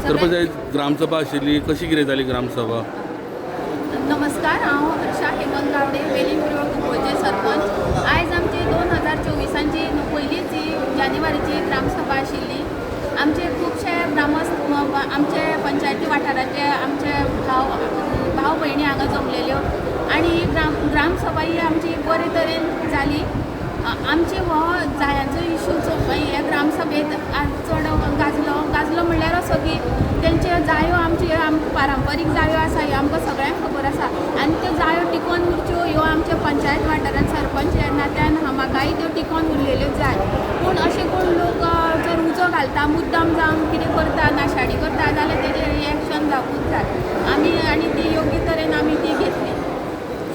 सरपंच, आयज ग्रामसभा आशिल्ली, कशी कितें जाली ग्रामसभा? नमस्कार, हांव हर्षा हेमंत गावडे, वेलींग कुरवळ कुंकळचे सरपंच. आयज आमची 2024ची पयलीच ही जानेवारीची ग्रामसभा आशिल्ली. आमचे खुबशे ग्रामस्थ, आमचे पंचायती वाठाराचे आमचे भाव भाव भयणी हांगा जमलेल्यो आनी ही ग्रामसभा ही आमची बरे तरेन जाली. आमची हो जायांचो इशू जो हे ग्रामसभेत आज चड गाजलो. गाजलो म्हणल्यार असो की तेंच्यो जायो आमची पारंपारीक जायो आसा, ह्यो आमकां सगळ्यांक खबर आसा आनी त्यो जायो टिकोवन उरच्यो ह्यो आमच्या पंचायत वाठारांत सरपंच ह्या नात्यान म्हाकाय त्यो टिकोवन उरलेल्यो जाय. पूण अशे कोण लोक जर उजो घालता मुद्दाम जावन, कितें करता, नाशाडी करता जाल्यार तेजेर रिएक्शन जावपूच जाय आमी आनी ती योग्य तरेन आमी ती घेतली.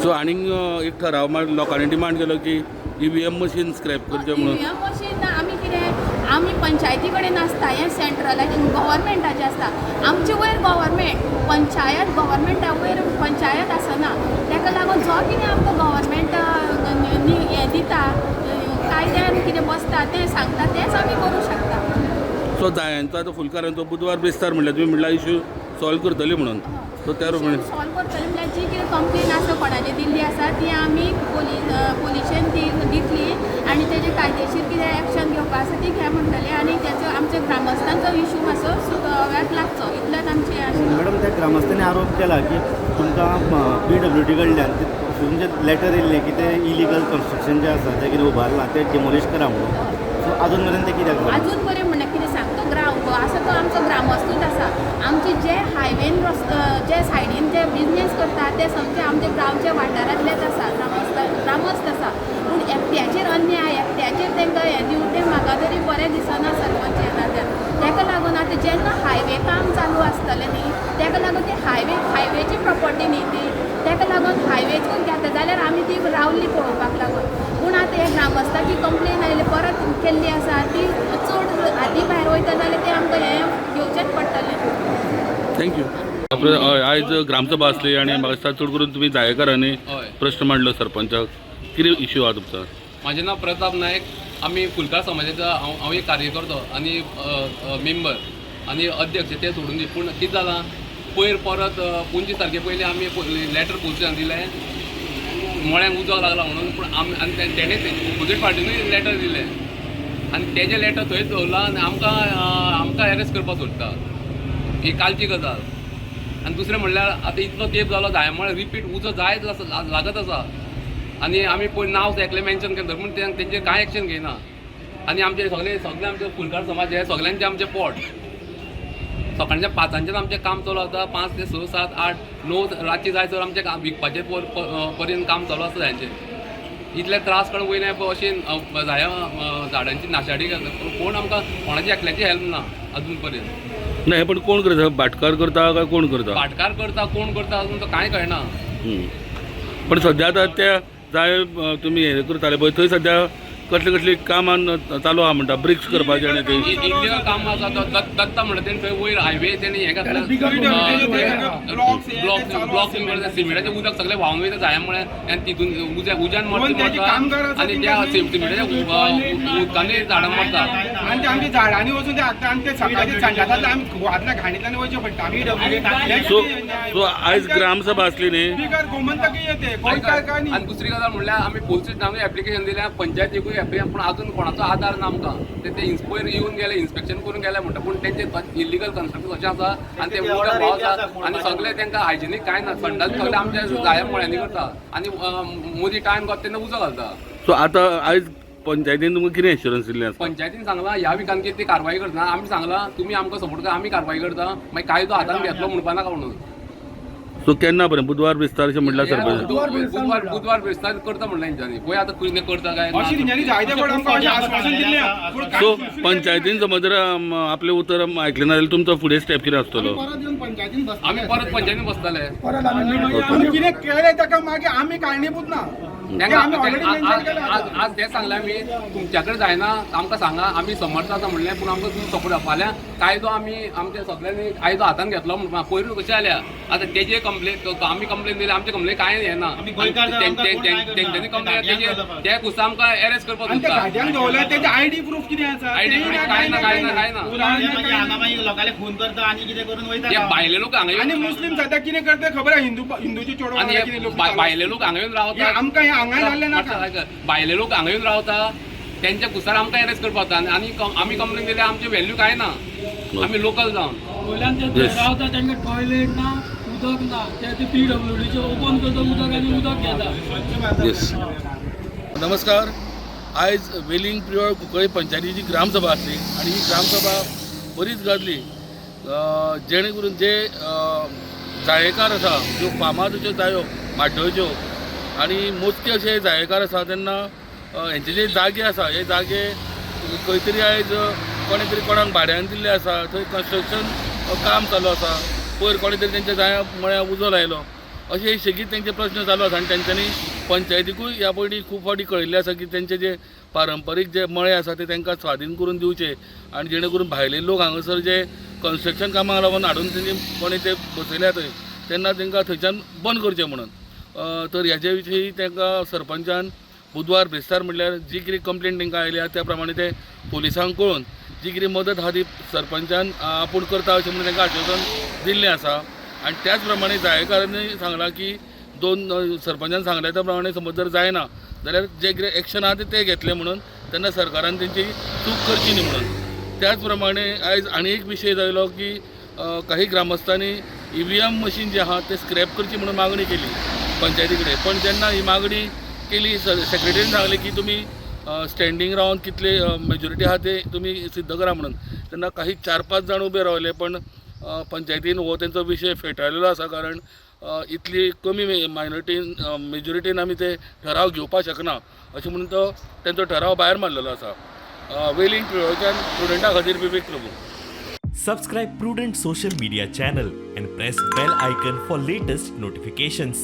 सो आनीक एक ठराव लोकांनी डिमांड केलो की ईव्हीएम मशीन स्क्रॅप करचें म्हणून. ईव्हीएम मशीन आमी कितें, आमी पंचायती कडेन आसता हें, सेंट्रलाचें गव्हर्मेंटाचें आसता. आमचे वयर गव्हर्मेंट, पंचायत गव्हर्मेंटा वयर पंचायत आसना. ताका लागून जो कितें आमकां गव्हर्मेंट हें दिता, कायद्यान कितें बसता तें सांगता, तेंच आमी करूं शकता. सो जायांचो आतां फुलकारांचो बुधवार बेस्तार म्हणल्यार तुमी म्हणल्यार इशू सॉल्व करतली म्हणून, सो त्या प्रमाणे सॉल्व करतले म्हणल्यार जी कितें कंप्लेन आसा कोणाची दिल्ली आसा ती आमी पोलिशेन ती दितली आनी तेजे कायदेशीर कितें एक्शन घेवपा आसा ती घे म्हणटले आनी तेचो आमच्या ग्रामस्थांचो इशू मातसो सुटाव्याक लागचो इतलेंच आमचें आशिल्लें. मॅडम, त्या ग्रामस्थांनी आरोप केला की तुमकां पीडब्ल्यूडी कडल्यान तुमचें लेटर येयल्लें की ते इलिगल कन्स्ट्रक्शन जें आसा तें कितें उबारलां तें डिमोलिश करा म्हणून. सो आजून मेरेन तें कित्याक जालें? अजून बरें म्हणल्यार कितें सांग, तो ग्राम आसा तो आमचो ग्रामस्थूच आसा. आमचे जे हायवेन रस्तो जे सायडीन जे बिजनेस करता ते सामके आमच्या गांवच्या वाठारांतलेच आसा, ग्रामस्थ ग्रामस्थ आसा. पूण एकट्याचेर अन्याय, एकट्याचेर तांकां हें दिवन तें म्हाका तरी बरें दिसना सरपंच ह्या नात्यान. ताका लागून आतां जेन्ना हायवे काम चालू आसतलें न्ही, ताका लागून ती हायवेची प्रॉपर्टी न्ही ती, ताका लागून हायवेचूच घेता जाल्यार आमी ती रावली पळोवपाक लागून. पूण आतां हे ग्रामस्थाची कंप्लेन आयली, परत केल्ली आसा, ती चड हाती भायर वयता जाल्यार तें आमकां हें घेवचेंच पडटलें. Thank you. हय, आयज ग्रामसभा आसली आनी म्हाका दिसता चड करून तुमी जायकारांनी प्रश्न मांडलो सरपंचाक. कितें इश्यू आहा तुमचो? म्हाजें नांव प्रताप नायक. आमी फुलकार समाजाचो हांव एक कार्यकर्तो आनी मेंबर आनी अध्यक्ष तें सोडून दी. पूण कितें जालां, पयर परत 25 तारखे पयलीं आमी लेटर पोलिसान दिलें, मळ्यांक उजो लागला म्हणून. पूण आमी आनी तेणें ओपोजीट पार्टीनूय लेटर दिलें आनी तेजें लेटर थंयच दवरलां आनी आमकां एरेस्ट करपाक सोदता. ही कालची गजाल. आनी दुसरें म्हणल्यार आतां इतलो तेंप जालो, जाय रिपीट उजो जायत आसा, लागत आसा आनी आमी पयर नांव एकलें मेन्शन केलें पूण तेंचेर कांय एक्शन घेयना. आनी आमचे सगळे सगळे आमचे फुलकार समाज हे सगळ्यांचे आमचे पोट. सकाळच्या 5 च्यान आमचें काम चालू आसता, 5 ते 6, 7, 8, 9 रातचें जाय तर आमचें काम विकपाचें पर्यंत काम चालू आसता जायांचें. इतले त्रास काडून वयल्यान अशें जायां झाडांची नाशाडी करता. कोण आमकां कोणाची एकल्याची हेल्प ना अजून पर्यंत. ना, हे पण कोण करता? भाटकार करता काय कोण करता? भाटकार करता, कोण करता अजून तो कांय कळना. पण सद्या आतां त्या जाय तुमी हे करताले पळय, थंय सद्या कसले कसली कामां चालू आहा म्हणटा, ब्रिक्स करपाचें आनी ते इल्लिगल काम आसा. तो दत्ता म्हणटा तेणें थंय वयर हायवे तेणें हें घातलां, ब्लॉक ब्लॉक करता. सिमेंटाचें उदक सगळें व्हांवन वयता जायामुळे आनी तितून उज्यान मरता आनी त्या सिमेंटाच्या उदकांनी झाडां मरता. आनी ते आमच्या झाडांनी वचून ते हाडटा आनी ते सकाळचे संडासांतल्यान आमी गोवांतल्या घाणींतल्यान वयचें पडटा आमी. सो सो आयज ग्रामसभा आसली न्ही? बिगर गोमंतकीय ते गोंयकार काय न्ही. आनी दुसरी गजाल म्हणल्यार आमी पोलीस स्टेशनाकूय एप्लिकेशन दिल्या, पंचायतीकूय एप्लिकेशन, पूण अजून कोणाचो आदार ना आमकां. ते ते पयर येवन गेले, इन्स्पेक्शन करून गेले म्हणटा, पूण तेंचे इलिगल कन्स्ट्रक्शन अशें आसा आनी ते उदक व्हांवत आसा आनी सगळे तेंकां हायजिनीक कांय ना. संडास सगळे आमच्या जाया मळ्यांनी करता आनी मदीं टायम गावता तेन्ना उजो घालता. सो आतां आयज पंचायतीन तुमकां कितें एश्युरन्स दिल्लें आसा? पंचायतीन सांगलां ह्या विकान की ती कारवाई करतना. आमी सांगलां तुमी आमकां सपोर्ट करा, आमी कारवाई करता, मागीर कायदो हातान घेतलो म्हणपा नाका म्हणून. सो केन्ना पर्यंत? बुधवार बेस्तार अशें म्हणल्यार सरपंच? बुधवार बुधवार बेस्तार करता म्हणलें तेंच्यांनी. पळय आतां कितें करता काय ना. अशी तेंच्यांनी जायते फावट आमकां अशें आश्वासन दिल्लें पूण कांय सो पंचायतीन समज जर आपलें उतर आयकलें ना जाल्यार तुमचो फुडें स्टेप कितें आसतलो? आमी परत पंचायतीन बसतले. आमी कितें केलें ताका मागीर आमी कारणीभूत ना. ते आमी ऑलरेडी मेन्शन केलां. आज आज तें सांगलें आमी, तुमच्या कडेन जायना आमकां सांगा, आमी समर्थ आसा म्हणलें, पूण आमकां तुमी सपोर्ट. फाल्यां कायदो आमी आमच्या सगळ्यांनी कायदो हातान घेतलो म्हणून पयरूच कशें जाल्या आतां तेजे कंप्लेन, आमी कंप्लेन दिली, आमचे कंप्लेन कांय येना. तेंच्यांनी कंप्लेन तेजे ते कुसा आमकां एरेस्ट करपाक आनी ते सोदता. गाडयांक दवरल्या तेजे आयडी प्रूफ कितें आसा? ID तेंय proof कांय ना, कांय ना, कांय ना. कांय ना. लोकांले खून करता आनी कितें करून वयता. हे भायले लोक हांगा आनी येवन मुस्लीम सद्या कितें करता खबर आहा, हिंदू हिंदूचे चेडवा आनी कितें हे लोक भायले लोक हांगा येवन हे रावता. आमकां हे हांगा जाल्लें नाका. भायले लोक हांगा येवन रावता, तेंच्या कुसार आमकां एरेस्ट करपाक जाता. आनी आमी कंप्लेन दिल्यार आमची व्हॅल्यू कांय ना, आमी लोकल जावन. वयल्यान ते Yes. रावता तांकां टॉयलेट ना, उदक ना. ते पीडब्ल्यूडीचे ओपन करता उदक आनी उदक घेता. येस, नमस्कार. आयज वेलिंग प्रियोळ कुंकळी पंचायतीची ग्रामसभा आसली आनी ही ग्रामसभा बरीच गाजली, जेणे करून जे जायेकार आसा, ज्यो फामाद अश्यो जायो म्हाड्डोळच्यो आनी मोजके अशे जायेकार आसा, तेन्ना हेंचे जे जागे आसा हे जागे खंय तरी आयज कोणें तरी कोणाक भाड्यान दिल्ले आसा, थंय कन्स्ट्रक्शन काम चालू आसा. पयर कोणें तरी तेंच्या जाया मळ्या उजो लायलो. अशे सेगीत तेंचे प्रश्न चालू आसा आनी तेंच्यांनी पंचायतीकूय ह्या पयलीं खूब फावटी कळयल्लें आसा की तेंचे जे पारंपारीक जे मळे आसा ते तांकां स्वादीन करून दिवचे आनी जेणे करून भायले लोक हांगासर जे कन्स्ट्रक्शन कामाक लागून हाडून तेंचे कोणें ते बसयल्या थंय, तेन्ना तांकां थंयच्यान बंद करचें म्हणून. तर हेजे विशीं तांकां सरपंचान बुधवार बेस्तार म्हणल्यार जी कितें कंप्लेन तांकां आयल्या त्या प्रमाणे ते पुलिसांक कळोवन जी कितें मदत आहा ती सरपंचान आपूण करता अशें म्हणून तांकां आश्वासन दिल्लें आसा. आनी त्याच प्रमाणे जायेकारांनी सांगलां की दोन सरपंचान सांगलें त्या प्रमाणे समज जर जायना जाल्यार जे कितें एक्शन आहा ते घेतले म्हणून, तेन्ना सरकारान तेंची चूक करची न्ही म्हणून. त्याच प्रमाणे आयज आनी एक विशय जालो की काही ग्रामस्थांनी ईव्हीएम मशीन जे आहा ते स्क्रॅप करची म्हणून मागणी केली पंचायती कडेन. पण जेन्ना ही मागणी केली, सेक्रेटरीन सांगलें की तुमी स्टँडींग रावन कितले मेजॉरिटी आहा ते तुमी सिद्ध करा म्हणून, तेन्ना काही 4-5 जाण उबे रावले, पण पंचायतीन हो तेंचो विशय फेटाळलेलो आसा, कारण इतली कमी मायनॉरिटीन मेजॉरिटीन आमी ते ठराव घेवपाक शकना अशें म्हणून तो तेंचो ठराव भायर मारलेलो आसा. वेलिंग प्रियोळच्यान स्टुडंटा खातीर विवेक Prabhu. Subscribe Prudent Social Media channel and press bell icon for latest notifications.